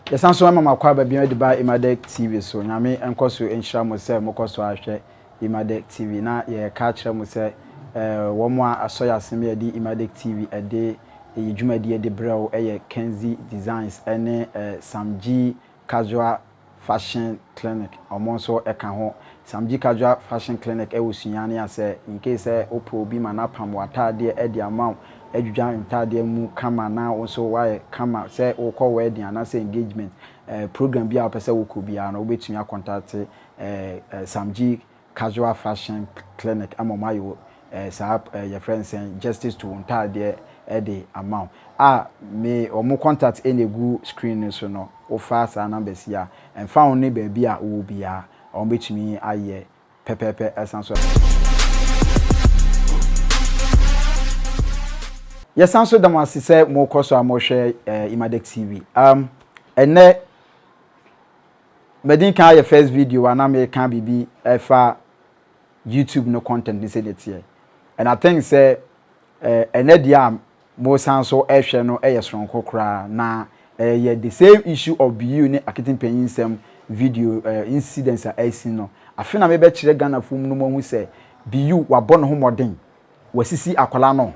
Yɛsan so ma mo akwaaba bio de ba Imadek TV so. Nyame nkɔ so nhyira mo sɛ mokɔ so ahwɛ Imadek TV. Na yɛka akyerɛ mo sɛ wɔn a asɔ yɛn asem yɛde Imadek TV de yɛ dwumadie de brɛ wo yɛ Kenzie Designs ne Samgee Casual Fashion Clinic, wɔn nso ka ho. Samgye Casual Fashion Clinic wɔ Sunyani a sɛ in case sɛ wopɛ obi ma no apam w'ataadeɛ de ama wo, adwidwa ntaadeɛ mu kama na wo nso woayɛ kama sɛ wokɔ wedding anaasɛ engagement, program bi a wopɛ sɛ wokɔ biara no, wobɛtumi akɔntate Samgye Casual Fashion Clinic ama wɔn ayɛ wo saa yɛfrɛ no sɛn justice to wo ntaadeɛ de ama wo. A me wɔn contact na egu screen no so no, wofa saa numbers yi a, ɛmfa ho ne baabi a wowɔ biara, wɔn bɛtumi ayɛ pɛpɛɛpɛ ɛsan so. Yɛsan so da mo ase sɛ mokɔ so a mohwɛ Imadek TV. Ɛnɛ Madi kan ayɛ first video a na meka biribi ɛfa YouTube no content ne sɛdeɛ teɛ. And I think sɛ ɛnɛ deɛ a mo san so ɛhwɛ no ɛyɛ soronko koraa na ɛyɛ the same issue of BU ne Akete Mpanyin nsɛm video incidents a ɛsi no. Afe na mebɛkyerɛ Ghanafoɔ mu no mo ahu sɛ BU wabɔ ne ho mmɔden wasisi akwadaa no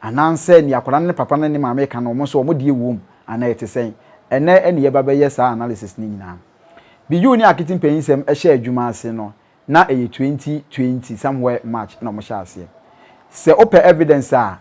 anaasɛ nea akwadaa no ne papa no ne maame reka no wɔn nso wɔn deɛ wom anaa ɛte sɛn. Ɛnnɛ ɛne yɛba bɛyɛ saa analysis no nyinaa. Biyuu ne Akete mpanyinsɛm hyɛɛ adwuma ase no na ɛyɛ 2020 somewhere March na wɔhyɛɛ aseɛ. Sɛ wopɛ evidence a,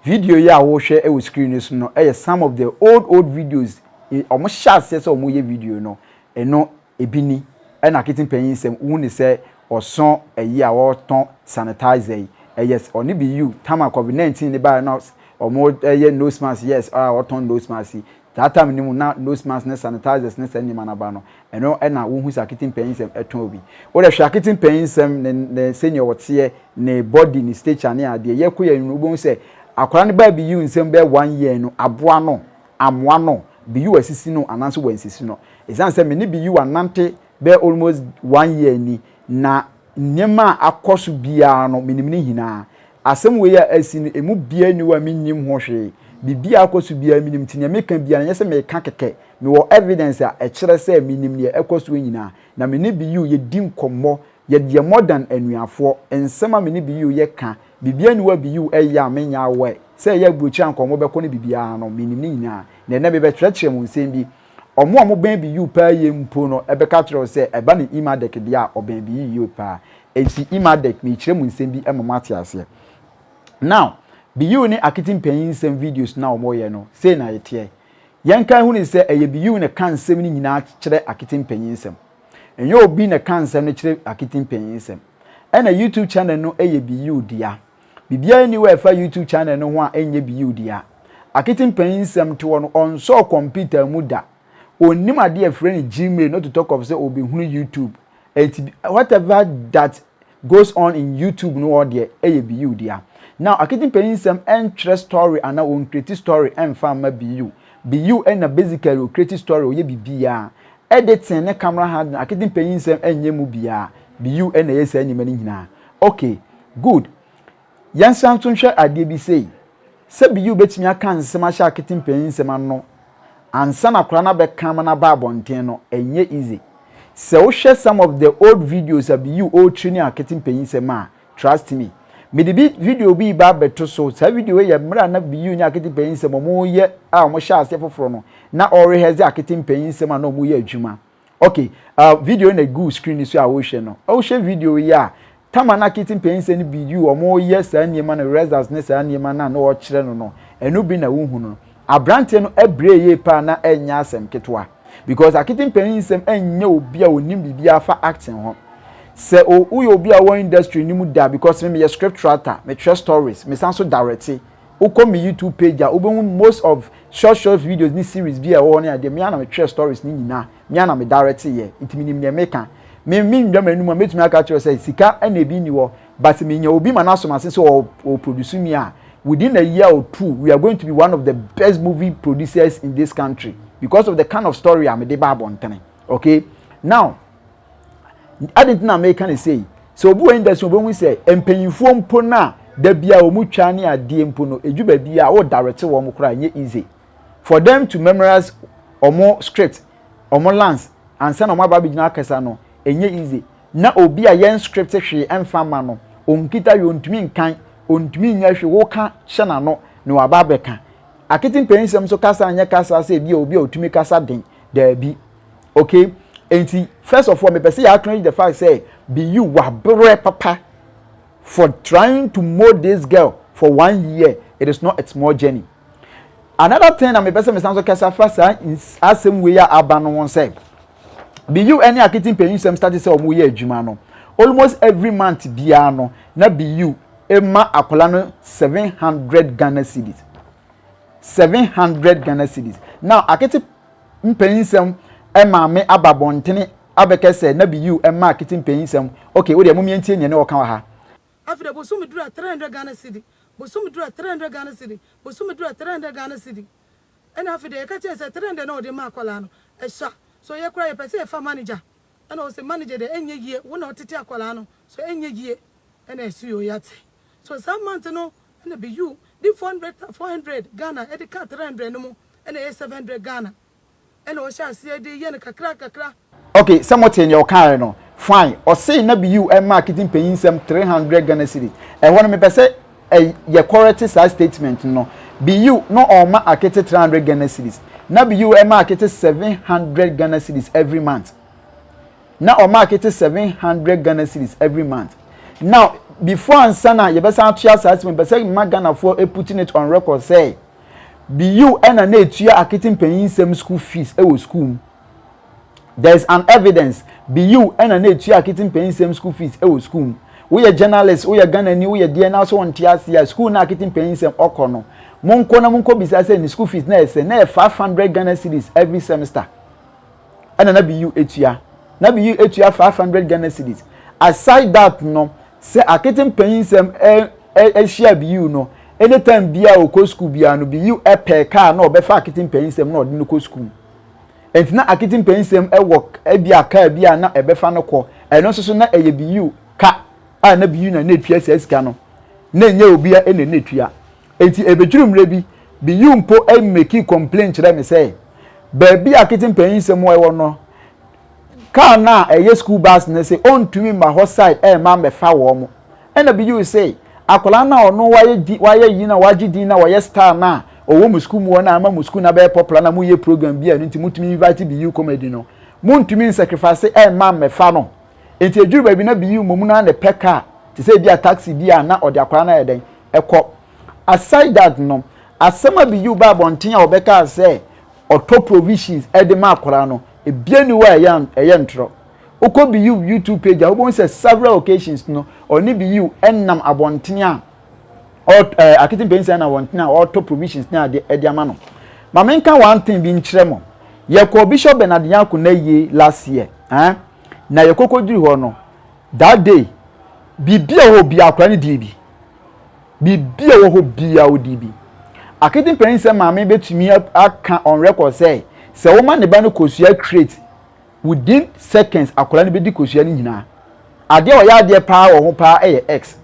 video yi a wohwɛ wɔ screen no so no yɛ some of the old old videos wɔhyɛ aseɛ sɛ wɔyɛ video no ɛno Ebi ni, ɛna akete panyin nsɛm, wohu no sɛ ɔsõ ayi a wɔtɔn sanitizer yi, ɛyɛ ɔne bi yiw, tam a covid 19 no baeɛ na wɔyɛ nose mask, yes, a wɔtɔn nose mask yi, saa tam no mu na nose mask ne sanitizers ne saa nneɛma no aba no, ɛno ɛna wohu sɛ akete panyin nsɛm ɛtɔn bi. Wode hwɛ akete panyin nsɛm ne ne sɛnea ɔteɛ, ne body, ne stature ne adeɛ, yɛkɔ yɛn no wobɛhu sɛ akwadaa no baa bi yiw nsɛm bɛyɛ one year no, aboa no, amoa no, Biyu asisi no anaasɛ wansisi no. Ɛsiane sɛ me ne Biyu anante bɛyɛ almost one year ni, na nneɛma a akɔ so biara no, menim ne nyinaa. Asɛm wei a asi no, ɛmu biara nni hɔ a mennim ho hwee. Biribiara a akɔ so biara menim, nti nea meka biara no, ɛnyɛ sɛ meka kɛkɛ. Mewɔ evidence a ɛkyerɛ sɛ menim nea ɛkɔ soɔ nyinaa. Na me ne Biyu yɛdi nkɔmmɔ, yɛyɛ more than anuafoɔ. Nsɛm a me ne Biyu yɛka, biribiara nni hɔ a Biyu yɛ a menyɛ aware. Sɛ ɛyɛ aburokyire a anka wɔbɛkɔ ne biribiara no, menim ne nyinaa. Na ɛnnɛ mebɛkyerɛkyerɛ mo nsɛm bi. Wɔn a wɔbɛn BU paa yie mpo no bɛka akyerɛ wo sɛ ɛba ne Imadec deɛ a, ɔbɛn BU yie paa. Enti Imadec, merekyerɛ mo nsɛm bi ma moate aseɛ. Now, BU ne Akete mpanyin nsɛm videos no a wɔyɛ no, sei na ɛteɛ. Yɛnka nhunu sɛ ɛyɛ BU na ɛka nsɛm no nyinaa kyerɛ Akete mpanyin nsɛm. Ɛnyɛ obi na ɛka nsɛm no kyerɛ Akete mpanyin nsɛm. Ɛna YouTube channel no yɛ BU dea. Biribiara nni hɔ a ɛfa YouTube channel no ho a ɛnyɛ bio dea. Akete mpanyin nsɛm toɔ no, ɔnsɔɔ kɔmputa mu da. Ɔnnim adeɛ a ɛfrɛ no Gmail, not to talk of sɛ ɔbɛhunu YouTube. Enti whatever that goes on in YouTube no hɔ deɛ, ɛyɛ bio dea. Now, Akete mpanyin nsɛm ɛntwerɛ story anaa ɔncreate story ɛmfa mma bio. Bio na basically ɔcreate story, ɔyɛ biribiara. Editing ne camera handling, Akete mpanyin nsɛm ɛnyɛ mu biara. Bio na ɛyɛ saa nneɛma no nyinaa. Okay. Good. Yɛnsan nso nhwɛ adeɛ bi sei. Sɛ Biyu bɛtumi aka nsɛm ahyɛ akete mpanin nsɛm ano ansa na akwadaa no abɛka ama no aba abɔnten no, ɛnyɛ easy. Sɛ wohwɛ some of the old videos a Biyu ɔretraini akete mpanin nsɛm a, trust me. Mede bi video bi reba abɛto so. Saa video yi yɛ mmerɛ a na Biyu ne akete mpanin nsɛm wɔreyɛ a wɔhyɛ aseɛ foforɔ no, na ɔrehearse akete mpanin nsɛm a na wɔreyɛ adwuma. Okay, video na egu screen ni so a wohwɛ no. Wohwɛ video yi a, tama na kiti mpanyinsa no bi yi wɔn yɛ saa nneɛma no results ne saa nneɛma no a na ɔkyerɛ no no, ɛno bi na wohu no. Aberanteɛ no ɛbrɛ yie paa na ɛnyɛ asɛm ketewa because akete mpanyinsɛm ɛnyɛ obi a onim biribi afa acting ho. Sɛ o woyɛ obi a wɔ industry no mu da because me meyɛ script writer, metwerɛ stories, mesan so direct. Wokɔ me YouTube page a, wobɛhu most of short short videos ne series bi a ɛwɔ hɔ ne adeɛ. Me ara na metwerɛ stories no nyinaa, me ara na me direct yɛ, nti menim deɛ meka. Me mennwa m'anum a, mɛtumi aka akyerɛ wo sɛ sika na ebi nni hɔ, but menya obi ma no aso m'ase sɛ ɔ produce me a, within a year or two, we are going to be one of the best movie producers in this country because of the kind of story a mede ba abɔntene. Okay, now Adɛn nti na meka no sei? Sɛ obi wɔ industry obehu sɛ mpanyinfoɔ mpo no a da bi a wɔn twa ne adeɛ mpo no, edu baabi a wo direct wɔn koraa nyɛ easy for them to memorize wɔn script. Ɔmo lance ansa na ɔmo aba abɛgyina akasa no, ɛnyɛ easy. Na obi a yɛn script hwee ɛmfa mma no, ɔnkita hwee, ɔntumi nkan, ɔntumi nyɛ hwee, woka hyɛ n'ano na waba abɛka. Akete mpanyinsɛm nso kasa nyɛ kasa sɛ ebi a obi a ɔtumi kasa den, daabi. Okay, enti first of all, mepɛ sɛ yɛ acknowledge the fact sɛ Biyu wabrɛ papa for trying to mold this girl for one year. It is not a small journey. Another thing na mepɛ sɛ mesan so kasa fa saa asɛm wei a aba no ho sɛ Biyu ne Akete mpanyinsɛm start sɛ wɔn yɛ adwuma no, almost every month biara no na Biyu ma akwadaa no 700 Ghana cedis, 700 Ghana cedis. Now Akete mpanyinsɛm maame aba abɔntene abɛkɛ sɛ na Biyu ma Akete mpanyinsɛm. Okay, wo deɛ mo mientie nea ne ɔka wɔ ha. Afei de bosom duru a 300 Ghana cedi, bosom duru a 300 Ghana cedi, bosom duru a 300 Ghana cedi. Ɛna afei de yɛka kyerɛ sɛ 300 na ɔde ma akwadaa no ɛsua. So yɛ koraa yɛpɛ sɛ yɛfa manager. Ɛna ɔsɛ manager de ɛnyɛ yie, wo na ɔtete akwadaa no so ɛnyɛ yie. Ɛna ɛso yɛ oyate. So saa month no ɛna Biyu di 400 400 Ghana ɛde ka 300 no mu, ɛna ɛyɛ 700 Ghana. Ɛna ɔhyɛ aseɛ de yɛ no kakra kakra. Okay, sɛ mote nea ɔkaeɛ no, fine. Ɔsee na Biyu ɛma Akete mpanyinsɛm 300 Ghana cedis. Ɛhɔ no mepɛ sɛ yɛ correct saa statement no. Biyu no ɔma Akete 300 Ghana cedis. Na Biyu ɛma Akete 700 Ghana cedis every month. Na ɔma Akete 700 Ghana cedis every month. Now, before ansa na yɛbɛsan atoa saa asɛm, mepɛ sɛ mma Ghanafoɔ putting it on record sɛ Biyu ɛna na etua Akete mpanyinsɛm school fees ɛwɔ school mu. There is an evidence. Biyu ɛna na etua Akete mpanyinsɛm school fees ɛwɔ school mu. Woyɛ journalist, woyɛ Ghanani, woyɛ deɛ na so wɔnte ase a, school na Akete mpanyinsɛm ɔkɔ no, monkɔ na monkɔ bisa sɛ ne school fees na yɛ sɛ na yɛ 500 Ghana cedis every semester. Ɛna na Biyu etua. Na Biyu etua 500 Ghana cedis. Aside that no, sɛ Akete mpanyinsɛm ɛ ɛhyia Biyu no, anytime bia okɔ school bia no, Biyu ɛpɛ kaa na ɔbɛfa Akete mpanyinsɛm na ɔde no kɔ school. Nti na Akete mpanyinsɛm ɛwɔ ebi a kaa bi a na ɛbɛfa no kɔ, ɛno nso so na ɛyɛ Biyu ka a na Biyu na na etua saa sika no, na enye obi a ɛna na etua. Nti ebedwuru mmerɛ bi, Biyu mpo ɛmake complain kyerɛ me sɛ beebi a Akete mpanyinsɛm ɛwɔ no, kaa na ɛyɛ school bus no sɛ ɔntumi ma hɔ side ɛɛma mbɛfa wɔn mo. Ɛna Biyu sɛ akwadaa na ɔno wayɛ di wayɛ yi na wagye din na wɔyɛ star na ɔwɔ mu school mu hɔ na ama mu school na bɛyɛ popular na mo yɛ program bi a, ɛno nti mutumi invite Biyu Comedy no, muntumi nsacrifice ɛɛma mbɛfa no. Nti edwuru baabi na Biyu mo mu na ne pɛ kaa te sɛ ebi a taxi bi a na ɔde akwadaa na yɛ dɛn ɛkɔ. Aside that no, asɛm a Biyu ba abɔnten a ɔbɛka sɛ ɔtɔ provisions ɛde ma akwadaa no, ebien ni hɔ a ɛyɛ ntorɔ. Wokɔ Biyu YouTube page a, wobɛhu sɛ several occasions no ɔne Biyu ɛnam abɔnten a ɔ ɛɛ Akete mpanyin ɛnam abɔnten a ɔtɔ provisions ne ade ɛde ama no. Maame, nka one thing bi nkyerɛ mo. Yɛkɔ Bishop Bernard Yanko na yie last year, ɛn na yɛkɔkɔ duru hɔ no, that day biribi a wɔ bi akwadaa no die bi, biribi a wɔ hɔ bia odi bi. Akete mpanyin sɛ maame bɛtumi aka on record sɛ wɔma ne ba no kosua crate, within seconds akwadaa no bɛdi kosua no nyinaa. Adeɛ a ɔyɛ adeɛ paa wɔ ho paa ɛyɛ x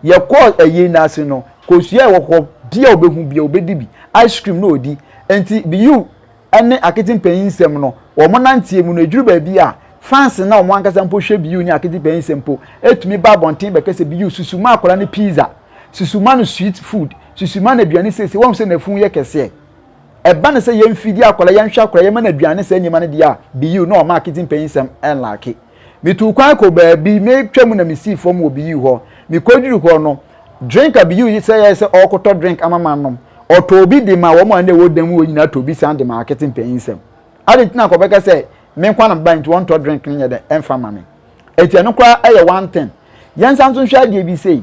yɛkɔ ɛyɛ n'ase no, kosua a ɛwɔ hɔ bia ɔbɛhu bia ɔbɛdi bi, ice cream na ɔdi. Nti Biyu ɛne Akete mpanyin nsɛm no, wɔn nanteɛ mu no, edwuru baabi a fans na wɔn ankasa mpo hwɛ Biyu ne Akete mpanyin nsɛm mpo etumi ba abɔnten bɛkɛ sɛ Biyu susu ma akwadaa no pizza, susu ma no sweet food, susu ma no aduane sese wɔn sɛ n'afun yɛ kɛseɛ. Ɛba ne sɛ yɛn fidi akwadaa, yɛn hwɛ akwadaa, yɛn ma no aduane sɛ nneɛma no deɛ a, Biyu na ɔma Akete mpanyin nsɛm ɛnlaake. Mitu kwan kɔ baabi, metwa mu na mesii fam wɔ Biyu hɔ. Mekɔduru hɔ no, drink a Biyu yi sɛ yɛ sɛ ɔrekɔtɔ drink ama ma nom, ɔtɔ obi de ma wɔn a na ɛwɔ dan mu hɔ nyinaa, tɔ obi san de ma Akete mpanyin nsɛm ade ntina kɔbɛka sɛ me nkwa na ba nti wɔntɔ drink no nyɛ dɛ ɛmfa ma me. Eti ɛno koraa ɛyɛ one thing. Yɛn nsa nso nhwɛ adeɛ bi sei.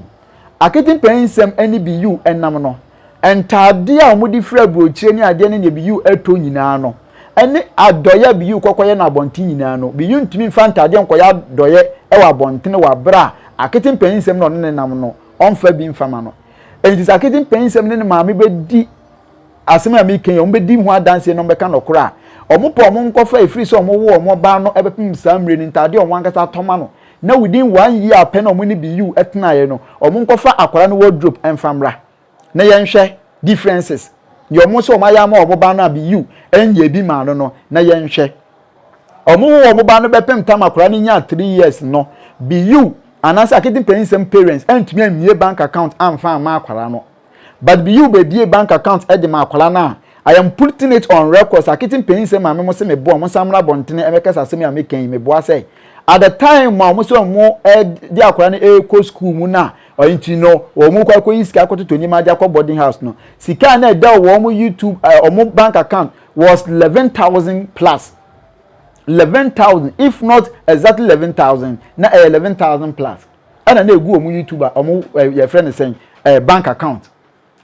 Akete mpanyin nsɛm ɛne Biyu ɛnam no, ntaadeɛ a wɔde firi aburokyire ne adeɛ ne nea Biyu ɛtɔ nyinaa no, ɛne adɔyɛ a Biyu kɔkɔyɛ no abɔnten nyinaa no, Biyu ntumi nfa ntaadeɛ nkɔyɛ adɔyɛ ɛwɔ abɔnten wɔ abere a Akete mpanyin nsɛm na ɔne ne nam no ɔnfa bi nfa ma no. Nti sɛ Akete mpanyin nsɛm ne ne maame bɛdi asɛm a meka yi, wɔn bɛdi ho adanseɛ na wɔn bɛka nɔkorɔ a wɔn pɛ, wɔn nkɔfa efiri sɛ wɔn wo wɔn ba no ɛbɛpem saa mmerɛ no, ntaadeɛ a wɔn ankasa atɔma no na within one year pɛ na wɔn ne Biyu ɛtenaeɛ no, wɔn nkɔfa akwadaa no wardrobe ɛmfa mmra na yɛnhwɛ differences deɛ wɔn nso wɔn ayɛ ama wɔn ba no a Biyu ɛnyɛ bi maa no no na yɛnhwɛ. Wɔn wo wɔn ba no bɛpem tam akwadaa no nyaa 3 years no, Biyu anaasɛ Akete Mpanyinsɛm parents antumi ammie bank account amfa amma akwadaa no. But Biyu bɛbie bank account de ma akwadaa no a, I am putting it on record sɛ Akete Mpanyinsɛm maame mo se meboa mo nsa mmra abɔntene ɛmɛkasa asɛm yi a meka yi. Meboa sɛ at the time a wɔn sɛ wɔn de akwadaa no ɛrekɔ school mu na nti no wɔn kɔ akɔyi sika akɔtotɔ nneɛma de akɔ boarding house no, sika na ɛda wɔn YouTube, wɔn bank account was 11,000 plus, 11,000, if not exactly 11,000, na ɛyɛ 11,000 plus ɛna na egu wɔn YouTube a wɔn yɛfrɛ no sɛn, bank account.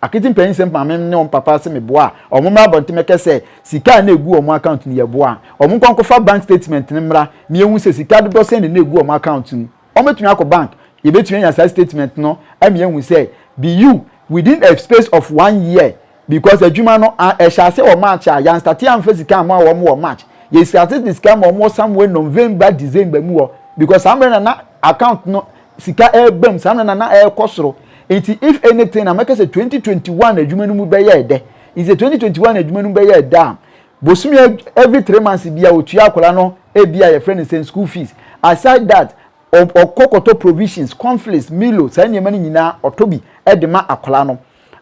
Akete Mpanyinsɛm maame ne wɔn papa sɛ meboa a, wɔn mmra abɔnten mɛkɛ sɛ sika a na egu wɔn account no yɛ boa. Wɔn nkɔ nkɔfa bank statement no mmra na ehu sɛ sika dodoɔ sɛn na na egu wɔn account no. Wɔn bɛtumi akɔ bank, yɛbɛtumi anya saa statement no ɛmi ehu sɛ Biyu within a space of one year, because adwuma no ɛhyɛ ase wɔ March a yan start anfa sika ama wɔn wɔ March, yɛ start de sika ma wɔn wɔ somewhere November, December mu wɔ, because saa mmerɛ na na account no sika ɛɛbam, saa mmerɛ na na ɛɛkɔ soro. Nti if anything na mɛka sɛ 2021 adwuma no mu bɛyɛ ɛdɛ, nti 2021 adwuma no mu bɛyɛ ɛdɛ a, bosomi every 3 months bi a otua akwadaa no ebi a yɛfrɛ no sɛ school fees. Aside that, ɔkɔ kɔtɔ provisions, cornflakes, Milo, saa nneɛma no nyinaa ɔtɔ bi ɛde ma akwadaa no.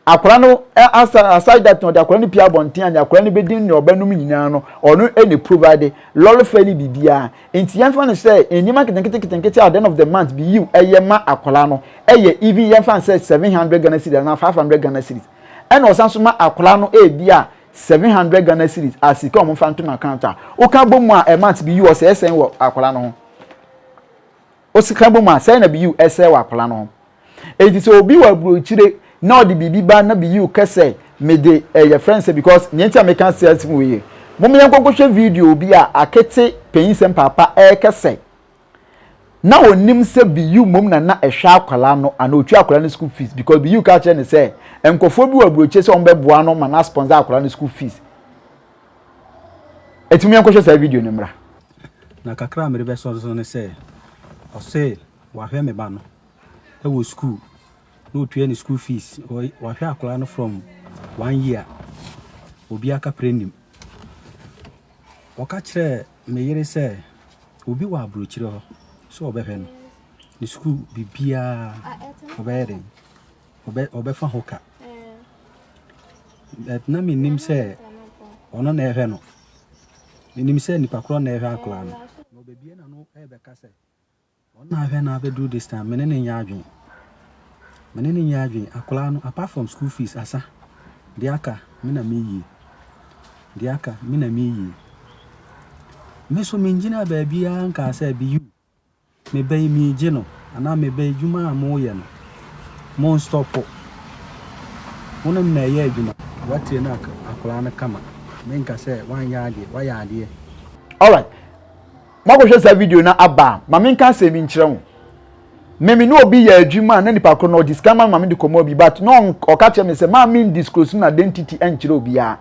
Akwadaa no asa, aside that, ɔde akwadaa no pia abɔnten a, nea akwadaa no bɛdi, nea ɔbɛnum nyinaa no, ɔno ɛna provide lɔre fɛ ne biribiara. Nti yɛnfa no sɛ nneɛma nketenkete nketenkete at the end of the month bi yiw ɛyɛ ma akwadaa no ɛyɛ even yɛnfa no sɛ 700 Ghana cedis anaa 500 Ghana cedis, ɛna ɔsan so ma akwadaa no ebi a 700 Ghana cedis a sika wɔn fa nto n'account a ɔka bɔ mu a, a month bi yiw ɔsɛ ɛsɛn wɔ akwadaa no ho. Osika bɔ mu a, sɛn na bi yiw ɛsɛ wɔ akwadaa no ho? Eti sɛ obi wɔ aburokyire na ɔde biribi ba na bi yiw kɛsɛ mede ɛyɛ friend sɛ, because nea nti a meka sɛ ɛsɛ mu yie, mo yɛn nkɔnkɔhwɛ video bi a Akete Panyinsɛm papa ɛrekɛsɛ na onim sɛ Biyu mom na na ɛhwɛ akwadaa no ana otua akwadaa no school fees, because Biyu ka kyerɛ ne sɛ nkɔfoɔ bi wɔ aburokyire sɛ wɔn bɛboa no ma na sponsor akwadaa no school fees. Eti mo yɛn nkɔhwɛ saa video no mmra. Na kakra a mede bɛsɔ so ne sɛ ɔse wahwɛ me ba no ɛwɔ school na otua ne school fees. Wahwɛ akwadaa no from one year, obi aka pere nim. Ɔka kyerɛ me yere sɛ obi wɔ aburokyire hɔ sɛ ɔbɛhwɛ no ne school biribiara, ɔbɛyɛ den, ɔbɛfa ho ka. But na menim sɛ ɔno na ɛhwɛ no. Menim sɛ nipa korɔ na ɛhwɛ akwadaa no na ɔbɛbie n'ano ɛrebɛka sɛ ɔno na ahwɛ no abɛduru this time. Mene ne nyɛ adwene, mene ne nyɛ adwene. Akwadaa no, apart from school fees, asa deɛ aka me na meyie, deɛ aka me na meyie. Me so mengyina baabiara nkaa sɛ Biyu meba yi meegye no anaa meba adwuma a moyɛ no mon stop. Wonom na ɛyɛ adwuma watie no akwadaa no kama. Menka sɛ woanyɛ adeɛ, wayɛ adeɛ. Alright, moakɔhwɛ saa video no aba a, ma menka asɛm bi nkyerɛ wo. Meme ne obi yɛ adwuma a na nipa koro no ɔde sika ma me de kɔma obi, but na ɔka kyerɛ me sɛ maa me disclose na identity nkyerɛ obiara.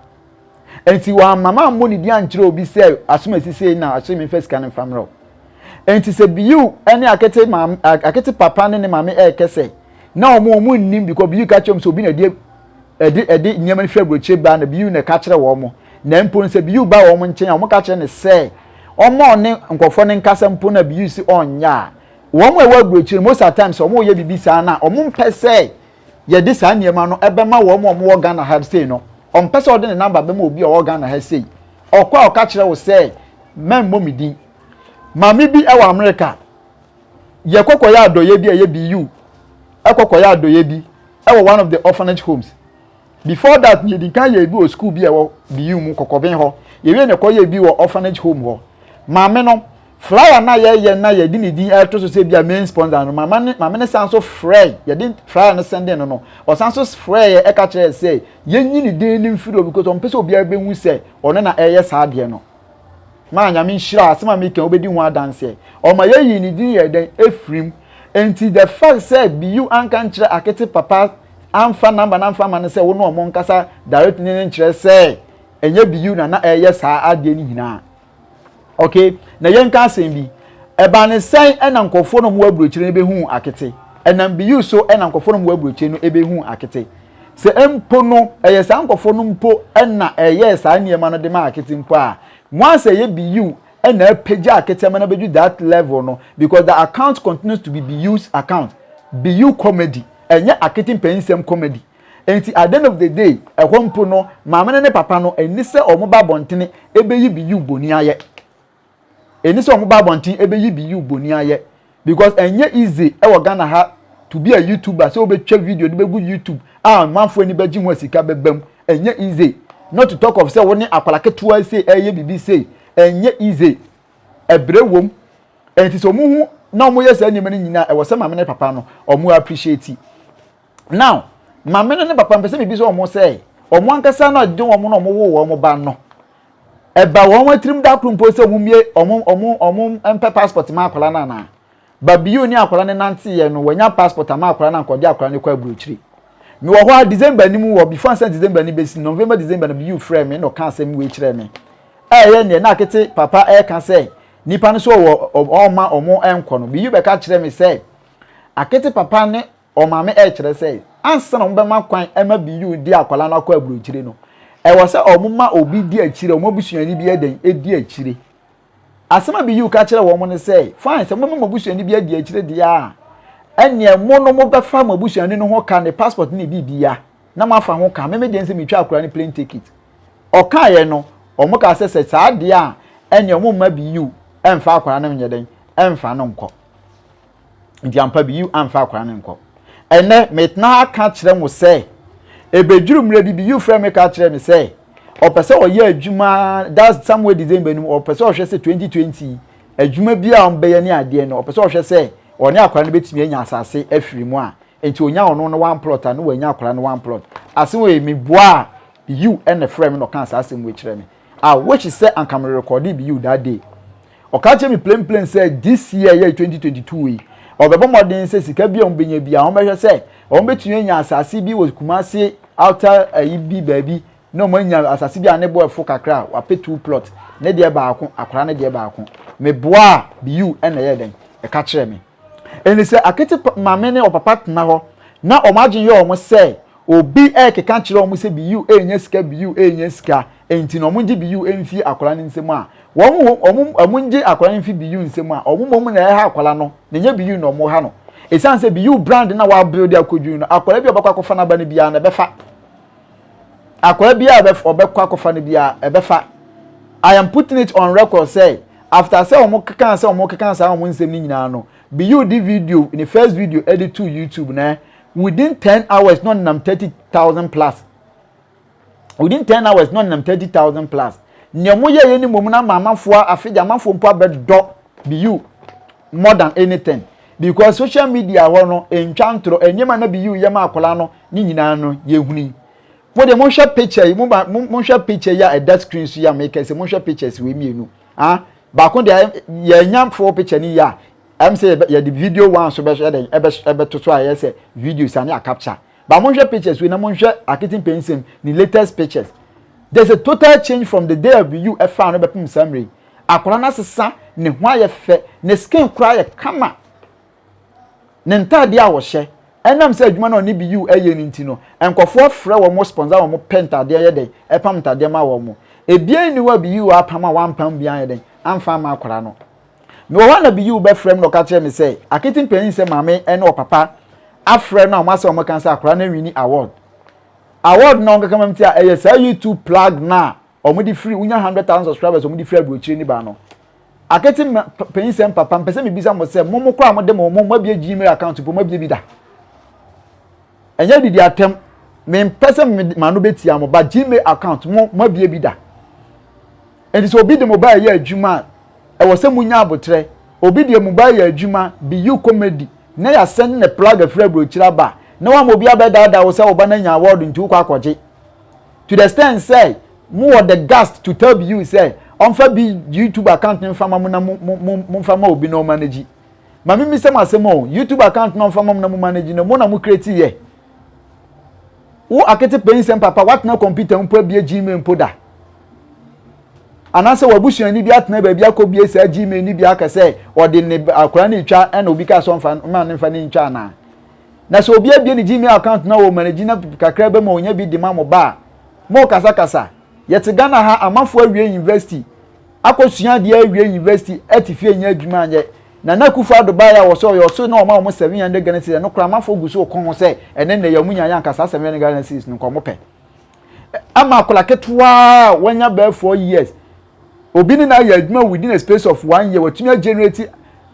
Nti wamma mammɔ ne din ankyerɛ obi sɛ asom asisei na ahyɛ me mfa sika no mfa mmerɛ wo. Nti sɛ Biyu ne Akete maame, Akete papa ne ne maame ɛrekɛ sɛ na wɔn nnim, because Biyu ka kyerɛ wɔn sɛ obi na ɛde ɛde nneɛma no fi aburokyire ba, na Biyu na ɛka kyerɛ wɔn. Na mpo no sɛ Biyu ba wɔn nkyɛn a, wɔn ka kyerɛ ne sɛ wɔn a ɔne nkurɔfoɔ no nkasa mpo na Biyu si ɔnyɛ a, wɔn a ɛwɔ aburokyire most of the times wɔn reyɛ biribi saa na wɔn mpɛ sɛ yɛde saa nneɛma no ɛbɛma wɔn a wɔwɔ Ghana ha sei no. Ɔmpɛ sɛ ɔde ne number bɛma obi a ɔwɔ Ghana ha sei. Ɔkɔ a, ɔka kyerɛ wo sɛ mɛmmɔ me din. Maame bi ɛwɔ America, yɛkɔ kɔyɛ adɔyɛ bi a ɛyɛ Biyu ɛkɔ kɔyɛ adɔyɛ bi ɛwɔ one of the orphanage homes. Before that, yɛdi kan yɛ bi wɔ school bi a ɛwɔ Biyu mu Kɔkɔbɛn hɔ. Yɛwie na ɛkɔyɛ bi wɔ orphanage home hɔ. Maame no flyer na yɛyɛ na yɛde ne din ɛto so sɛ bi a main sponsor no, maame ne san so frɛ. Yɛde flyer no sɛnde no, ɔsan so frɛ yɛ ɛka kyerɛ sɛ yɛnyi ne din ne mfiri hɔ because ɔmpɛ sɛ obiara bɛhu sɛ ɔno na ɛyɛ saa adeɛ no. Maa Nyame nhyira asɛm a meka, wobɛdi ho adanseɛ. Ɔma yɛyi ne din yɛ dɛn efirim. Nti the fact sɛ Biyu anka nkyerɛ Akete papa, amfa number no amfa ama no sɛ wo ne ɔmo nkasa direct ne ne nkyerɛ sɛ ɛnyɛ Biyu na na ɛyɛ saa adeɛ no nyinaa. Okay, na yɛnka asɛm bi. Ɛbaa ne sɛn ɛna nkɔfoɔ no mu aburokyire no bɛhu Akete? Ɛnam Biyu so ɛna nkɔfoɔ no mu aburokyire no ɛbɛhu Akete. Sɛ mpo no ɛyɛ saa nkɔfoɔ no mpo ɛna ɛyɛ saa nneɛma no de ma Akete mpo a, once ɛyɛ Biyu. ɛna apagya Akete ama no abɛdu that level no because the account continues to be Biyu's account, Biyu comedy, ɛnyɛ Akete Mpanyinsɛm comedy. Enti at the end of the day, ɛhɔ mpo no, maame no ne papa no, ɛnni sɛ wɔn ba abɔntene ɛbɛyi Biyu boni ayɛ. Ɛnni sɛ wɔn ba abɔnten ɛbɛyi Biyu boni ayɛ because ɛnyɛ easy ɛwɔ Ghana ha to be a YouTuber sɛ wobɛtwa video de bɛgu YouTube a amanfoɔ ani bɛgye ho a sika bɛba mu. Ɛnyɛ easy. Not to talk of sɛ wo ne akwadaa ketewa sei ɛreyɛ biribi sei. Ɛnyɛ easy. Ɛbrɛ wom. Ɛnti sɛ wɔn hu na wɔyɛ saa nneɛma no nyinaa, ɛwɔ sɛ maame ne papa no wɔn appreciate. Now, maame no ne papa mpɛ sɛ mebisa wɔn sɛ, wɔn ankasa no a de wɔn na wɔn woo wɔn ba no, ɛba wɔn atirim da koro mpo sɛ wɔn mmie wɔn wɔn wɔn mpɛ passport ma akwadaa no anaa? Ba bio ne akwadaa no nanteeɛ no, wanya passport ama akwadaa no anka ɔde akwadaa no kɔ aburokyire. Mewɔ hɔ a December no mu wɔ before ansa December no bɛsi, November December no bio frɛ me na ɔka asɛm wei kyerɛ me. Ɛyɛ neɛ na akete papa ɛreka sɛ nipa no so ɔwɔ ɔma ɔmo ɛnkɔ no. Bio bɛka kyerɛ me sɛ akete papa ne ɔmaame ɛrekyerɛ sɛ ansa na wɔbɛma kwan ɛma bio de akwadaa no akɔ aburokyire no, ɛwɔ sɛ ɔmo ma obi di akyire, ɔmo abusuani bi ɛdɛn ɛdi akyire. Asɛm a Biyu ka kyerɛɛ wɔn ne sɛ, Fine, sɛ mobɛma mo abusuani bi adi akyire deɛ a, ɛnneɛ mo no mobɛfa mo abusuani no ho ka, ne passport ne biribiara, na moafa ho ka. Me me deɛ ne sɛ metwa akwadaa no plane ticket. Ɔkaeɛ no, wɔkaa sɛ sɛ saa deɛ a, ɛnneɛ wɔmma Biyu mfa akwadaa no nyɛ dɛn, mfa no nkɔ. Nti ampa Biyu amfa akwadaa no nkɔ. Ɛnnɛ, metena ha ka kyerɛ mo sɛ, ɛbɛduru mmerɛ bi, Biyu frɛ me ka kyerɛ me sɛ, ɔpɛ sɛ ɔyɛ adwuma, that's somewhere December no mu, ɔpɛ sɛ ɔhwɛ sɛ 2020 adwuma bi a ɔbɛyɛ ne adeɛ no, ɔpɛ sɛ ɔhwɛ sɛ ɔne akwadaa no bɛtumi anya asase afiri mu a, nti ɔnya ɔno no one plot a, na wanya akwadaa no one plot. Asɛm wei, meboaa Biyu ɛna frɛ me na ɔkaa saa asɛm wei kyerɛ me. I wish sɛ anka me recording Biyu that day. Ɔka kyerɛ me plain plain sɛ this year yɛ 2022 yi, ɔbɛbɔ mmɔden sɛ sika bi a wɔbɛnya bi a wɔbɛhwɛ sɛ wɔbɛtumi anya asase bi wɔ Kumasi outer ayi bi baabi na wɔanya asase bi a ne bo ɛfo kakra a wapɛ two plot ne deɛ baako akwadaa ne deɛ baako. Meboaa Biyu ɛna ɛyɛ dɛn ɛka kyerɛ me. Ɛne sɛ akete maame ne ɔpapa tena hɔ na wɔn adwene yɛ wɔn sɛ obi ɛrekeka kyerɛ wɔn sɛ Biyu ɛrenya sika Biyu ɛrenya sika nti na wɔn gye Biyu mfi akwadaa no nsam a wɔn wɔn wɔn gye akwadaa no mfi Biyu nsam a wɔn mmom na ɛha akwadaa no na ɛnyɛ Biyu na wɔn ha no. Ɛsiane sɛ Biyu brand na wɔabuild akɔduru no akwadaa bi a ɔbɛkɔ akɔfa n'aba no biara na ɛbɛfa. Akwadaa bi a ɔbɛkɔ akɔfa no biara ɛbɛfa. I am putting it on record sɛ after sɛ wɔn keka sɛ wɔn keka saa wɔn nsɛm no nyinaa no Biyu de video ne first video ɛde to YouTube na within 10 hours na ɔnenam 30,000 plus, within 10 hours na ɔnenam 30,000 plus. Nea wɔn yɛ yɛ ne mmom na ama amanfoɔ afe de amanfoɔ mpo abɛdɔ Biyu more than anything because social media hɔ no ntwa ntorɔ nneɛma na Biyu yɛ ma akwadaa no ne nyinaa no yɛhuni. Mo de monhwɛ picture yi, mo ba monhwɛ picture yi a ɛda screen so yi a meka sɛ monhwɛ pictures wei mmienu. Ah, baako deɛ yɛnya full picture ni yi a ɛm sɛ yɛde video one so bɛhwɛ dɛn ɛbɛ ɛbɛto so a ɛyɛ sɛ video sa ne a capture. Ba monhwɛ pictures wei na monhwɛ Akete Mpanyinnsɛm ne latest pictures. There's a total change from the day of you ɛfa no bɛpem saa mmerɛ yi. Akwadaa no asesa, ne ho ayɛ fɛ, ne skin koraa yɛ kama. Ne ntaadeɛ a ɔhyɛ, ɛnam sɛ adwuma no a ɔne BU ɛyɛ no nti no, nkurɔfoɔ frɛ wɔn sponsor wɔn pɛ ntaadeɛ yɛ dɛn, ɛpam ntaadeɛ ma wɔn. Ebien ni hɔ a BU apam a wampam bi anyɛ dɛn, amfa ama akwadaa no. Mewɔ hɔ a na BU bɛfrɛ me na ɔka kyerɛ me sɛ, Akete mpanyin sɛ maame ne ɔpapa afrɛ no a wɔn asɛ wɔn ka sɛ akwadaa no awini award. Award na wɔn keka ma me ti a ɛyɛ saa YouTube plug no a wɔde firi wonya 100,000 subscribers wɔde firi aburokyire ne ba no. Akete panyin sɛ papa mpɛ sɛ mebisa mo sɛ mo mo koraa mo de mo mo abie Gmail account po mo abie bi da. Ɛnyɛ didi atɛm. Mempɛ sɛ m'ano bɛtia mo ba Gmail account mo mo abie bi da. Nti sɛ obi de mo ba ɛyɛ adwuma a ɛwɔ sɛ munya abotrɛ. Obi de mo ba ɛyɛ adwuma bi you comedy na yɛasɛn ne plug afiri aburokyire aba na wama obi abɛdaadaa wo sɛ wo ba no anya award nti wokɔ akɔgye. To the extent sɛ mo wɔ the guts to tell you sɛ ɔmfa bi YouTube account no mfa ma mo na mo mo mo momfa ma obi na ɔmanage. Ma me mmisa mo asɛm o, YouTube account na ɔmfa ma mo na mo manage no, mo na mo create yɛ? Wo akete pɛn nsɛm papa, woatena computer mpo abie Gmail mpo da? Anaasɛ w'abusuani bi atena baabi akɔbie saa Gmail no bi aka sɛ ɔde ne akwadaa no retwa ɛna obi kaa sɛ ɔmfa ma ne mfa ne ntwa anaa? Na sɛ obi abie ne Gmail account na wɔ manage na kakra bɛ ma onya bi de ma mo ba a, mo kasakasa. Yɛte Ghana ha, amanfoɔ awie university. akɔsua adeɛ awie university ɛte fie nyɛ adwuma anyɛ. Nana Akufo Addo baeɛ a wɔsɛ ɔyɛ ɔso na ɔma wɔn 700 Ghana cedis, ɛno koraa amanfoɔ gu so kɔ ho sɛ ɛnɛ nnɛ yɛ wɔn nyaeɛ anka saa 700 Ghana cedis no nka wɔn pɛ. Ama akwadaa ketewa a wanya bɛyɛ 4 years, obi ne no ayɛ adwuma within a space of one year, watumi agenerate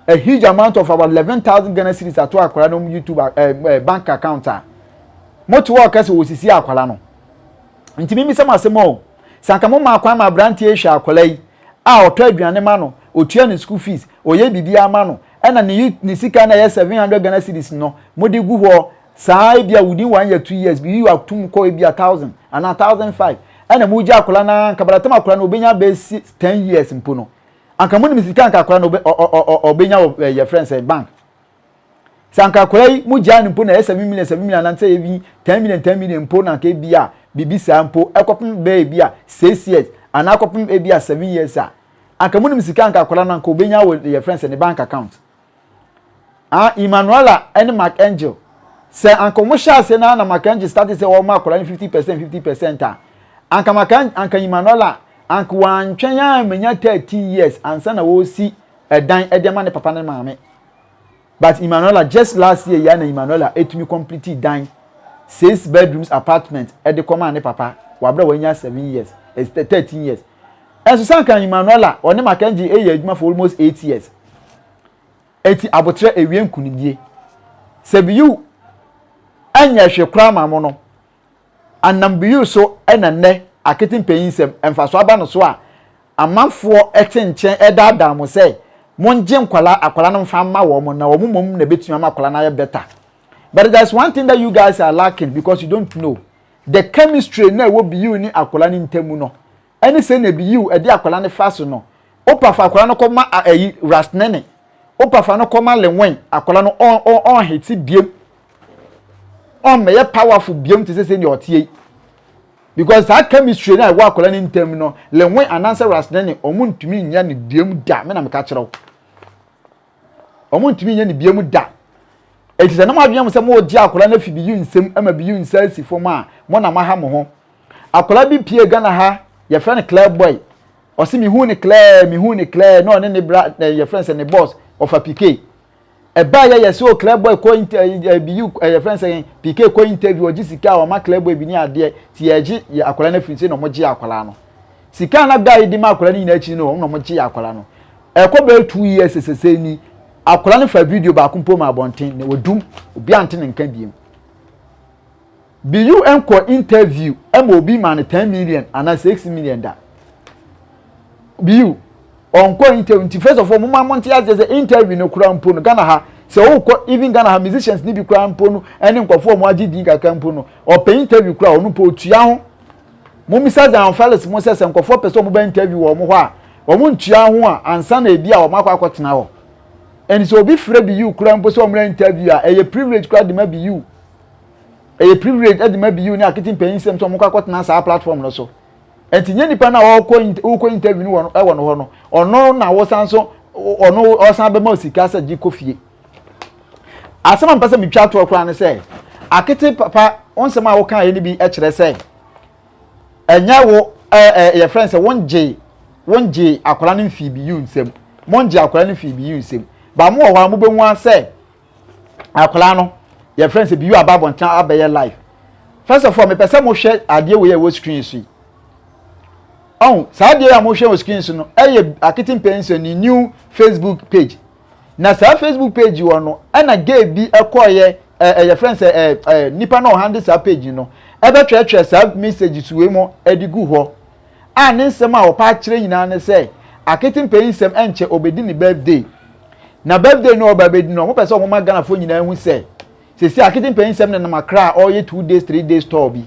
a huge amount of about 11,000 Ghana cedis ato akwadaa no YouTube bank account a mote hɔ ɔka sɛ wɔsisi akwadaa no. Nti mimisa mo asɛm o, sɛ anka mo maa kwan ma aberanteɛ hwɛ akwadaa yi a ɔtɔ aduane ma no, otua ne school fees, ɔyɛ biribiara ma no, ɛna ne sika na ɛyɛ 700 Ghana cedis no mode gu hɔ saa, ebi a within one year, 2 years bi yi atum kɔ ebi a 1,000 anaa 1,500, ɛna mo gye akwadaa na anka baratam akwadaa no obenya bɛsi 10 years mpo no, anka mo nim sika anka akwadaa no ɔbɛnya wɔ yɛ friend sɛ bank. Sɛ anka akwadaa yi mo gyaa no mpo na ɛyɛ 7 million, 7 million anaasɛ ebi 10 million, 10 million mpo na anka ebi a biribi saa mpo ɛkɔpem bɛyɛ ebi a 6 years anaa akɔpem ebi a 7 years a, anka mo nim sika anka akwadaa no anka obenya wɔ yɛ friend sɛ ne bank account. Ah, Emmanuela ɛne Mark Angel, sɛ anka wɔn hyɛ ase na Mark Angel start sɛ wɔn akwadaa no 50%, 50% a, anka Mark, anka Emmanuela anka wantwɛn a menya 13 years ansa na wɔresi ɛdan ɛde ama ne papa ne maame. But Emmanuela, just last year ya na Emmanuela etumi complete dan, six bedrooms apartment, ɛde kɔma ne papa wabere wanya 7 years, 13 years. Ɛnso sanka Emmanuela ɔne Mark Angel ɛyɛ adwuma for almost 8 years. Eti abotire ewie nkunimdie sɛ biyu ɛnyɛ hwɛ koraa ma mo no anam biyu so. Ɛna nnɛ akete mpanyin nsɛm mfaso aba no so a amanfoɔ ɛte nkyɛn ɛdaadaa mo sɛ mongye nkwalaa akwalaa no mfa mma wɔn na wɔn mmom na ebetumi ama akwalaa no ayɛ better. But there is one thing that you guys are lacking because you don't know the chemistry na ɛwɔ biyu ne akwalaa no ntam no, ɛne sɛ na biyu ɛde akwalaa no fa so no. Wopa fa akwalaa no kɔma ɛyi rasnene, wopa fa no kɔma lenwen, akwalaa no ɔnhete biem, ɔmmɛyɛ powerful biem te sɛ sɛ nea ɔteɛ yi, because saa chemistry na ɛwɔ akwadaa no ntam no, lenwen anaasɛ rasnene, ɔmo ntumi nyɛ ne biem da. Me na meka kyerɛw, ɔmo ntumi nyɛ ne biem da. Eti sɛ ne mo adwene mo sɛ mo gye akwadaa no afi biyu nsam ama biyu nsa asi fam a, mo na mo aha mo ho. Akwadaa bi pie Ghana ha, yɛfrɛ no Clear Boy. Ɔsi mihu ne clear, mihu ne clear na ɔne ne bra ɛ yɛfrɛ no sɛ ne boss ɔfa PK. Ɛbaa yɛ yɛ sɛ o Clear Boy kɔ inter ɛ biyu ɛ yɛfrɛ no sɛ PK kɔ interview, ɔgye sika a ɔma Clear Boy bi ne adeɛ ti yɛgye yɛ akwadaa no afiri nse na ɔmo gye akwadaa no sika na guy di ma akwadaa no nyinaa akyi no, ɔmo na ɔmo gye akwadaa no. Ɛkɔ bɛyɛ 2 years sɛsɛ ni, akwadaa no fa video baako mpo ma abɔnten na wadum obi ante ne nka biem. Biyu nkɔ interview ɛma obi ma no 10 million anaa 6 million da. Biyu ɔnkɔ interview. Nti first of all, mo ma mo nte aseɛ sɛ interview no kura mpo no, Ghana ha sɛ ɔkɔ, even Ghana ha musicians ni bi kura mpo no, ɛne nkɔfoɔ a wɔn agye din kakra mpo no, ɔpɛ interview kura, ɔno mpo otua ho. Mo misa Zion Felix mo sɛ nkɔfoɔ pɛ sɛ wɔn bɛ interview wɔ wɔn hɔ a, wɔn ntua ho a ansa na ebi a wɔn akɔ akɔtena hɔ. Ɛnti sɛ obi frɛ Biyu kura mpo sɛ wɔn rɛ interview a, ɛyɛ privilege kura de ma Biyu, ɛyɛ privilege ɛde ma Biyu ne akete mpanyin sɛm sɛ wɔn kɔ akɔtena saa platform no so. Nti nye nipa na ɔkɔ interview no wɔ ɛwɔ no hɔ no, ɔno na wɔsan so ɔno ɔsan bɛma sika sɛ gye kɔ fie. Asɛm a mpɛ sɛ metwa toɔ koraa ne sɛ, akete papa, wɔn nsɛm a wɔka yɛ no bi kyerɛ sɛ ɛnyɛ wo ɛɛ ɛ yɛfrɛ no sɛ wɔn gye akwadaa no mfii bi yi nsam, wɔn gye akwadaa no mfii bi yi nsam ba mo wɔ hɔ a mo bɛhu asɛ akwadaa no yɛfrɛ no sɛ biyu aba abɔnten abɛyɛ live. First of all, mepɛ sɛ mohwɛ adeɛ wei a ɛwɔ screen so yi. Ɔn saa adeɛ a mohwɛ wɔ screen so no, ɛyɛ akete mpɛnsɛn ne new Facebook page. Na saa Facebook page wɔ no, ɛna gay bi ɛkɔɔyɛ ɛyɛ friend sɛ ɛ ɛ nipa na ɔhandle saa page no, ɛbɛtwerɛtwerɛ saa messages wei mu ɛde gu hɔ a, ne nsɛm a ɔpa akyerɛ nyinaa ne sɛ akete mpɛnsɛm ɛnkyɛ ɔbɛdi ne birthday, na birthday no ɔba bɛdi no, ɔmo pɛ sɛ ɔmo ma Ghanafoɔ nyinaa hu sɛ sisi akete mpɛnsɛm nenam Akra a ɔreyɛ 2 days, 3 days tour bi.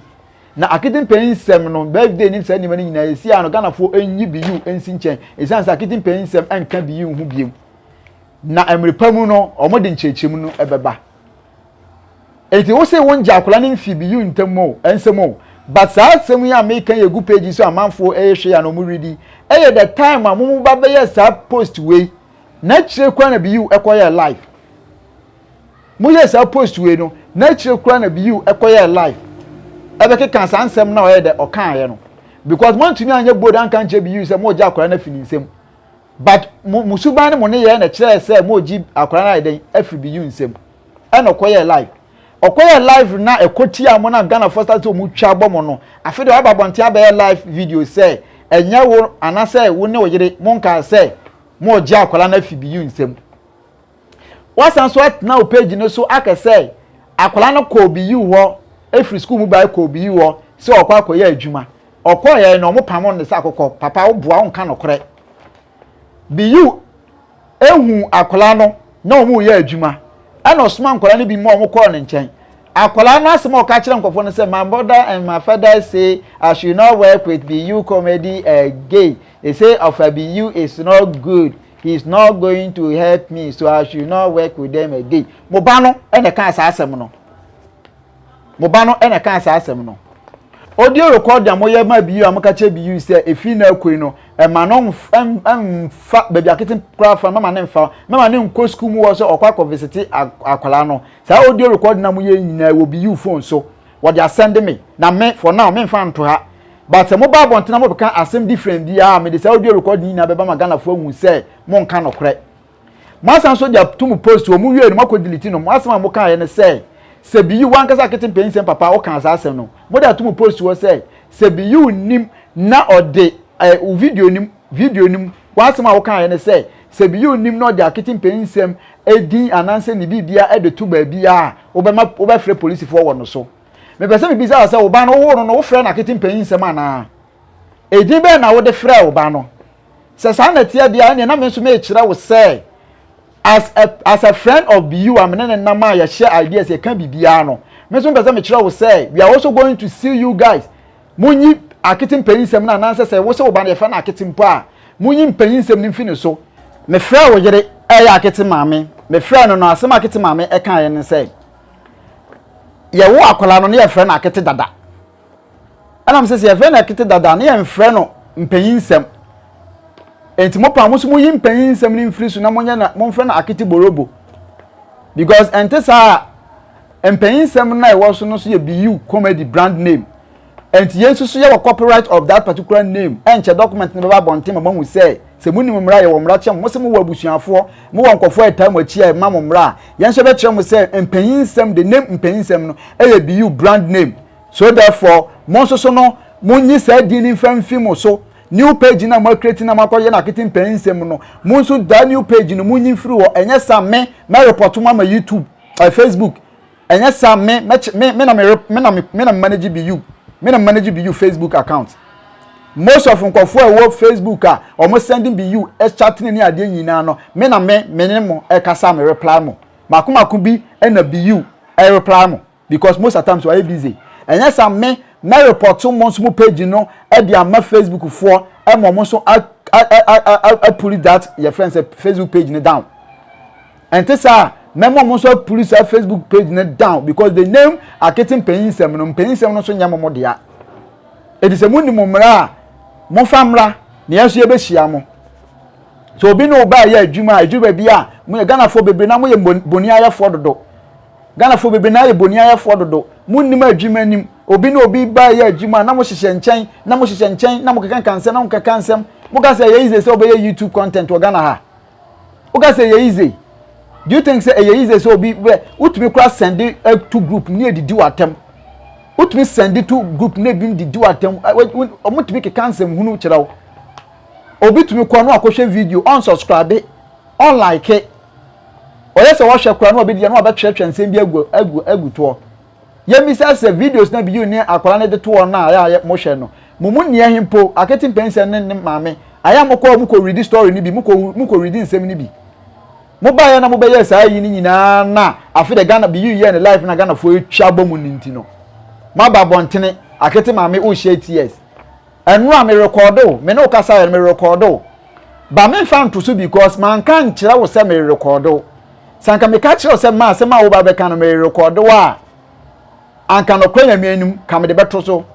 Na akete mpɛnsɛm no birthday ne saa nneɛma no nyinaa esi ano, Ghanafoɔ enyi Biyu nsi nkyɛn, esan sɛ akete mpɛnsɛm ɛnka Biyu ho biem. Na mmerɛ mu no, ɔmo de nkyerɛkyerɛmu no ɛbɛba. Eti wosɛ wɔn gye akwadaa no mfi Biyu ntam o nsɛm o, but saa asɛm yi a meka yɛ gu page so, amanfoɔ ɛyɛ hwɛ ya na ɔmo redi. Ɛyɛ the time a mo mo ba bɛyɛ saa post wei n'akyire kora na Biyu ɛkɔyɛ live. Mo yɛ saa post wei no n'akyire kora na Biyu ɛkɔyɛ live ɛbɛkeka saa nsɛm na ɔyɛ dɛ ɔkaayɛ no. Because moantumi anyɛ bold anka ankyerɛ BU sɛ moregye akwadaa no afi ne nsam. But mo mo suban ne mo nneyɛɛ na ɛkyerɛɛ sɛ moregye akwadaa no ayɛ dɛn afiri BU nsam. Ɛna ɔkɔyɛɛ live. Ɔkɔyɛɛ live na ɛkɔ tiaa mo na Ghanafoɔ start sɛ wɔn twa bɔ mo no. Afei deɛ waba abɔnten abɛyɛ live video sɛ ɛnyɛ wo anaasɛ wo ne wo yere monkaa sɛ moregye akwadaa no afi BU nsam. Wasan so atena wo page no so aka sɛ akwadaa no kɔɔ BU hɔ efiri sukuu mu bae kɔɔ BU hɔ sɛ ɔkɔ akɔyɛ adwuma. Ɔkɔeɛ no wɔn pamo no sɛ akokɔ. Papa wo boa wo nka nokorɛ. BU ehu akwadaa no na wɔn reyɛ adwuma ɛna ɔsoma nkwadaa no bi ma wɔn kɔɔ ne nkyɛn. Akwadaa no asɛm a ɔka kyerɛ nkurɔfoɔ no sɛ my mother and my father say I should not work with BU comedy again. They say Ofa BU is not good. He is not going to help me so I should not work with them again. Mo ba no na ɛkaa saa asɛm no. Mo ba no na ɛkaa saa asɛm no. Audio recording a moyɛ ma BU a moka kyerɛ BU sɛ efi na akoi no ɛma no mfa baabi akete koraa fa mama ne mfa mama ne nkɔ sukuu mu wɔ sɛ ɔkɔ akɔ visite akwadaa no. Saa audio recording a moyɛ nyinaa wɔ BU phone so. Wɔde asɛnde me na me for now memfa nto ha. But sɛ moba abɔnten na mobɛka asɛm different biara a, mede saa audio recording nyinaa bɛba ma Ghanafoɔ ahu sɛ monka nokorɛ. Moasan nso de ato mo post wɔ mo wiei no moakɔ delete no. Mo asɛm a mokaeɛ ne sɛ, sɛ Biyu wankasa akete mpanyinsɛm papa a wokaa saa asɛm no. Mode ato mo post hɔ sɛ, sɛ Biyu nnim na ɔde eh, wo video nim, video nim, w'asɛm a wokaeɛ ne sɛ, sɛ Biyu nnim na ɔde akete mpanyinsɛm edin anaasɛ ne biribiara de to baabiara a, wobɛma wobɛfrɛ polisifoɔ wɔ no so. Mepɛ sɛ mebisa wo sɛ, wo ba no, wowoo no no, wofrɛɛ no akete mpanyinsɛm anaa? Edin bɛn na wode frɛɛ wo ba no? Sɛ saa na ɛteɛ deɛ a, ɛnneɛ na me nso merekyerɛ wo sɛ, as a, as a friend of BU a me ne ne nam a yɛhyɛ ideas, yɛka biribiara no, me nso mepɛ sɛ mekyerɛ wo sɛ, we are also going to see you guys. Monyi akete mpanyinsɛm no anaasɛ sɛ wo sɛ wo ba no yɛfrɛ no akete mpo a, monyi mpanyinsɛm no mfi ne so. Mefrɛɛ wo yere ɛyɛ akete maame, mefrɛɛ no no, asɛm a akete maame ɛkaeɛ ne sɛ, yɛwo akwadaa no ne yɛfrɛ no akete dada ɛnam sɛ sɛ yɛfrɛ no akete dada ne yɛmfrɛ no mpanyin nsɛm nti mo pa mo nso moyi mpanyin nsɛm no mfiri so na monyɛ na momfrɛ no akete borobo because ɛnte saa mpanyin nsɛm no a ɛwɔ so no so yɛ bu comedy brand name Enti yɛn nso so yɛwɔ copyright of that particular name. Ɛnkyɛ document no bɛba abɔnten ma moahu sɛ, sɛ monim mmara a, yɛwɔ mmara kyɛn mo. Mo se mowɔ abusuafoɔ, mowɔ nkurɔfoɔ a ɛtaa mo akyi a ɛma mo mmara a, yɛn nso yɛbɛkyerɛ mo sɛ mpanyinsɛm, the name mpanyinsɛm no yɛ BU brand name. So therefore, mo nso so no, monyi saa din no mfa mfi mo so. New page no a mo acreate no a moakɔyɛ no akete mpanyinsɛm no, mo nso that new page no monyi mfiri hɔ. Ɛnyɛ saa me, mɛ report mo ama YouTube, eh, Facebook. Ɛnyɛ saa me mɛkye me me na me me na me me na me manage BU me na me manage BU Facebook account. Most of nkurɔfoɔ a ɛwɔ Facebook a wɔn sending BU chatting ne adeɛ nyinaa no me na me me ne mo ɛkasa me reply mo. Mako mako bi ɛna BU ɛreply mo because most of times wɔayɛ busy. Ɛnyɛ saa me mɛ report mo nso mo page no ɛde ama Facebook foɔ ɛma wɔn nso a a a a a pull that yɛ friend sɛ Facebook page no down. Ɛnte saa a, mɛma wɔn nso apuli saa Facebook page no down because the name Akete Mpanyinsɛm no, mpanyinsɛm no nso nyɛ mo mo dea. Enti sɛ monim mmara a, momfa mmra na yɛn nso yɛbɛhyia mo. Sɛ obi ne wo ba yɛ adwuma a, ɛduru baabi a, moyɛ Ghanafoɔ bebree na moyɛ boniayɛfoɔ dodo. Ghanafoɔ bebree na ayɛ boniayɛfoɔ dodo. Monnim adwuma anim. Obi ne obi ba yɛ adwuma a, na mohyehyɛ nkyɛn, na mohyehyɛ nkyɛn, na mokeka nsɛm, na mokeka nsɛm. Moka sɛ ɛyɛ easy sɛ wobɛyɛ YouTube content wɔ Ghana ha. Woka sɛ ɛyɛ easy. Do you think sɛ ɛyɛ easy sɛ obi bɛ wotumi kora sɛnde eh, to group ne edidi w'atɛm. Wotumi sɛnde to group ne ebi didi w'atɛm. Wɔn tumi keka nsɛm hunu kyerɛ wo. Obi tumi kɔ no akɔhwɛ video, unsubscribe, unlike. Ɔyɛ sɛ wɔhwɛ kora no ɔbɛdi no abɛtwerɛtwerɛ nsɛm bi agu agu agu toɔ. Yɛmmisa sɛ videos na Biyun ne akwadaa no de to hɔ no a ɛyɛ a mohwɛ no, mo mu nea he mpo, Akete Mpensen ne ne maame, ayɛ a mokɔ hɔ mokɔ readi story no bi, mokɔ mokɔ readi nsɛm no bi. Mobaeɛ na mobɛyɛɛ saa ayi no nyinaa na afe deɛ Ghana Biyun yɛɛ ne life na Ghanafoɔ atwa abɔ mu no nti no, moaba abɔntene, Akete maame wohyɛ tears. Ɛno a me rekɔɔdo wo, me ne wo kasaeɛ no me rekɔɔdo wo. Ba memfa nto so because manka nkyerɛ wo sɛ me rekɔɔdo wo. Sɛ anka meka kyerɛ wo sɛ ma asɛm a woba bɛka no me rekɔɔdo wo a, anka nɔkorɛ Nyame anim ka mede bɛto so.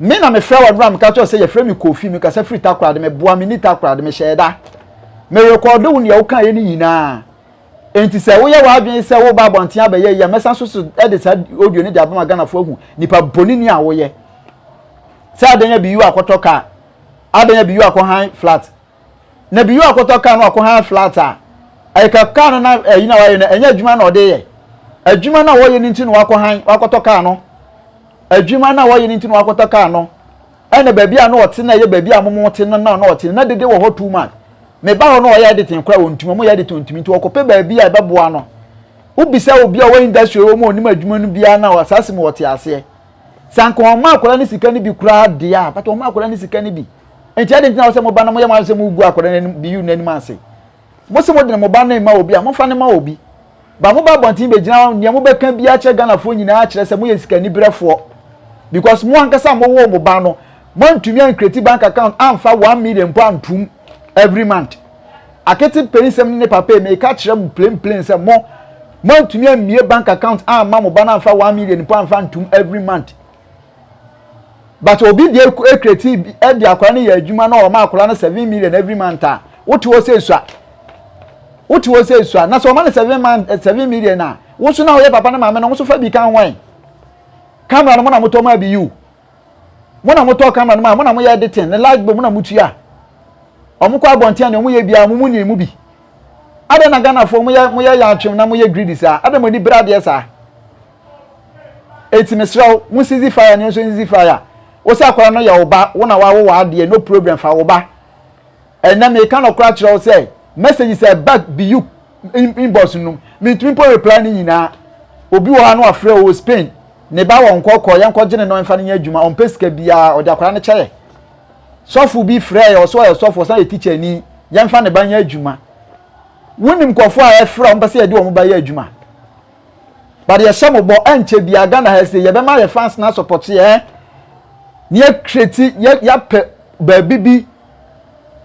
Me na mefrɛ wo ɛberɛ a meka kyerɛ wo sɛ yɛfrɛ me Kofi, mekasa firi Takoradi, meboa menni Takoradi, mehyɛɛ da. Me rekɔɔdo wo nea wokaeɛ no nyinaa. Enti sɛ woyɛ w'adwene sɛ woreba abɔnten abɛyɛ yi a, mɛsan so so de saa audio no de abɛma Ghanafoɔ ahu nipa bɔneni a woyɛ. Sɛ adan a Biyu akɔtɔ car, adan a Biyu akɔhan flat. Na Biyu akɔtɔ car no akɔhan flat a, ɛka car no na ɛyi na wayɛ no, ɛnyɛ adwuma na ɔde yɛ. Adwuma na wɔyɛ no nti na wakɔhan, wakɔtɔ car no. Adwuma na wɔyɛ no nti na wakɔtɔ car no. Ɛna baabi a na ɔte na ɛyɛ baabi a momo te no na na ɔte na dede wɔ hɔ too much. Meba hɔ na ɔyɛ editing koraa ɔntumi, ɔmo yɛ editing ɔntumi nti ɔkɔpɛ baabi a ɛbɛboa no. Wobisa obi a ɔwɔ industry wɔ mu a ɔnim adwuma no biara na saa asɛm ɔte aseɛ. Sɛ anka ɔma akwadaa no sika no bi koraa deɛ a, but ɔma akwadaa no sika no bi. Nti adɛn nti na wɔsɛ mo ba no moyɛ mo adwene sɛ mogu akwadaa no anim biyu n'anim ase? Mo se mode mo ba no rema obi a, momfa no ma obi. Ba moba abɔnten bɛgyina hɔ, nea mobɛka biara kyerɛ Ghanafoɔ nyinaa kyerɛ sɛ moyɛ sikaniberɛfoɔ. Because mo ankasa a mowoo mo ba no, moantumi ancreate bank account amfa 1 million mpo antom every month. Akete pɛnsɛm ne ne papa yi, meka kyerɛ mo plain plain sɛ mo, moantumi ammie bank account amma mo ba no amfa 1 million mpo amfa ntom every month. But obi deɛ ecreate ɛde akwadaa no yɛ adwuma na ɔma akwadaa no 7 million every month a, wote hɔ sɛ esua. Wote hɔ sɛ esua. Na sɛ ɔma no 7 month 7 million a, wo nso na woyɛ papa ne maame no, wo nso fa bi ka ho ɛ. Camera no mo na motɔ maa bi yi o. Mo na motɔ camera no maa, mo na moyɛ editing, ne light bill mo na motua. Ɔmo kɔ abɔnten a nea ɔmo yɛ biara mo mu ni mu bi. Adɛn na Ghanafoɔ moyɛ moyɛ yantwem na moyɛ greedy saa? Adɛn mo ani bere adeɛ saa? Eti mesrɛ wo, mo seize fire ne nso nsizi fire. Wo sɛ akwadaa no yɛ wo ba, wo na wawo w'adeɛ, no problem, fa wo ba. Ɛnɛ meka nɔkorɛ akyerɛ wo sɛ, messages a ɛba biyu inbox no, mentumi mpo reply ne nyinaa. Obi wɔ ha no afrɛ wɔ Spain, ne ba wɔ nkɔkɔ, yɛnkɔgye ne no mfa no nyɛ adwuma, ɔmpɛ sika biara, ɔde akwadaa no kyɛ yɛ. Sɔfo bi frɛ yɛ, ɔsɛ ɔyɛ sɔfo, ɔsan yɛ teacher ni, yɛmfa ne ba nyɛ adwuma. Wonim nkurɔfoɔ a ɛfrɛ wɔn pɛ sɛ yɛde wɔn ba yɛ adwuma. But yɛhyɛ mo bɔ, ɛnkyɛ biara Ghana ha sei yɛbɛma yɛ fans na support yɛ, ne yɛ create yɛ yɛapɛ baabi bi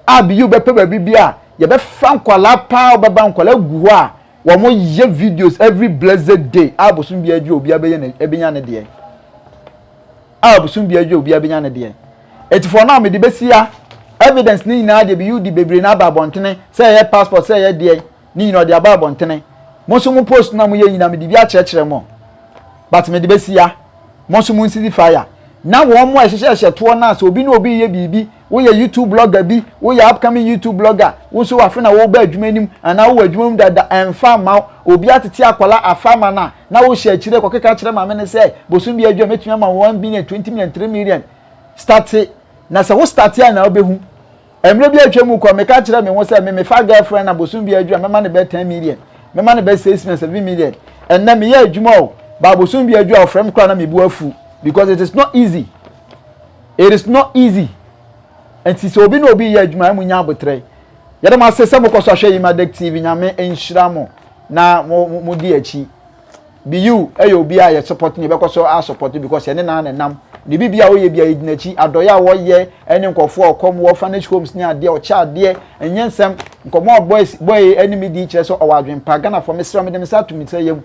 a biyu bɛpɛ baabi bi a yɛbɛfa nkwalaa paa, wɔbɛba nkwalaa gu hɔ a wɔn yɛ videos every blessed day a bosom bi adwa obi abɛyɛ ne ɛbɛnya ne deɛ a bosom bi adwa obi abɛnya ne deɛ. Etifoɔ no a mede bɛsi evidence ne nyinaa deɛ biyu di bebree na aba abɔntene sɛ ɛyɛ passport, sɛ ɛyɛ deɛ ne nyinaa ɔde aba abɔntene. Mo nso mo post na mo yɛ nyinaa mede bi akyerɛkyerɛ mo, but mede bɛsi ya, mo nso mo nsisi fire na wɔn mo a ɛhyehyɛhyɛ toɔ no a sɛ obi ne obi yɛ biribi. Woyɛ YouTube blogger bi, woyɛ upcoming YouTube blogger, wo nso wafe na wɔba adwuma anim anaa wowɔ adwuma mu dada, ɛmfa ma obi atete akwala afa ama no a na wohyɛ akyire kɔkeka kyerɛ maame no sɛ bosom bi adwuma mɛtumi ama 1 billion, 20 million, 3 million. Start na sɛ wo start a na wobɛhu. Mmerɛ bi atwa mu kɔ, meka kyerɛ me ho sɛ me mefa girlfriend na bosom bi adwuma mɛma no bɛ 10 million, mɛma no bɛ 6 million, 7 million. Ɛnnɛ meyɛ adwuma o, ba bosom bi adwuma ɔfrɛ me koraa na mebu afu because it is not easy, it is not easy. Nti sɛ obi na obi yɛ adwuma, ɛmu nya abotrɛ. Yɛde mo ase sɛ mokɔ so ahwɛ Yimadek TV. Nyame nhyira mo na mo di akyi. Biyu ɛyɛ obi a yɛ support ne yɛbɛkɔ so a support because yɛne naa nenam ne bibi a ɔyɛ bi a yɛgyina akyi. Adɔyɛ a wɔyɛ ɛne nkɔfoɔ a ɔkɔm wɔ orphanage homes ne adeɛ ɔkyɛ adeɛ ɛnyɛ nsɛm nkɔmɔ a boys boy ɛne mi di kyerɛ sɛ ɔwɔ adwempa. Ghanafoɔ, mesrɛ, mede me nsa ato me nsa yam.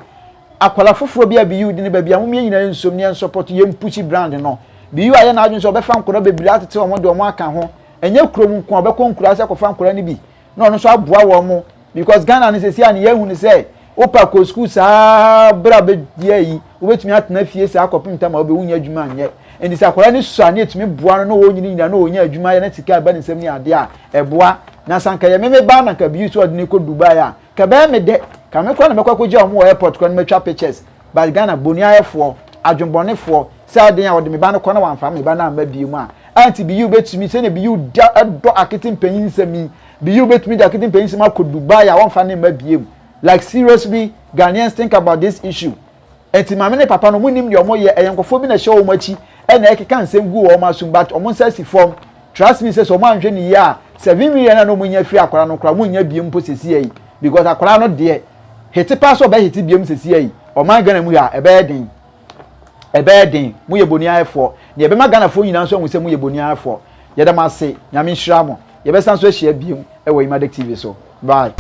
Akwala foforɔ bi a Biyu de ne baabi a mo yɛn nyinaa nsom ne yɛn support, yɛn push brand no. Biyu ayɛ n'adwene sɛ ɔbɛfa nkɔla bebree atete wɔn de wɔn aka ho. Ɛnyɛ kurom nko a, ɔbɛkɔ nkura sɛ kɔfa nkɔla no bi na ɔno nso aboa wɔn mo because Ghana no sɛsi a ne yɛhu no sɛ wopa kɔ sukuu saa berɛ a bɛdi ayi, wobɛtumi atena fie saa kɔpem tam a wobɛwu nyɛ adwuma nyɛ. Nti sɛ akwadaa no sua ne ɛtumi boa no na ɔnyini nyina na ɔnya adwuma yɛ na sika ɛba ne nsam ne adeɛ a ɛboa. Na sɛ anka yɛ meme ba na nka biyi so ɔde ne kɔ Dubai a, ka bɛyɛ me dɛ ka me kora na mɛkɔ akɔgya wɔn wɔ airport kora na matwa pictures. But Ghana boniayɛfoɔ, adwenbɔnefoɔ, sɛ aden a ɔde me ba no kɔ na wamfa me ba no amma bio mu a anti biyi wobɛtumi sɛnea biyi da ɛdɔ akete mpanyin nsɛm yi, biyi wobɛtumi de akete mpanyin nsɛm akɔ Dubai a wɔmfa ne mma bio. Like, seriously, Ghanaians, think about this issue. Nti maame ne papa no, ɔmo nim deɛ ɔmo yɛ. Ɛyɛ nkɔfoɔ bi na ɛhyɛ wɔn akyi ɛna ɛkeka nsɛm gu wɔn asom, but ɔmo nsa si fam. Trust me sɛ ɔmo anhwɛ ne yie a, 7 million a na ɔmo nya firi akwadaa no koraa, ɔmo nya biem mpo sɛsi yi because akwadaa no deɛ hete paa sɛ ɔbɛ hete biem sɛsi yi ɔman Ghana mu ha, ɛbɛyɛ den, ɛbɛyɛ den. Mo yɛ boni ayɛfoɔ na yɛbɛma Ghanafoɔ nyinaa nso ahu sɛ mo yɛ boni ayɛfoɔ. Yɛda mo ase, Nyame nhyira mo. Yɛbɛsan so ahyia biem ɛwɔ Imadek TV so. Bye.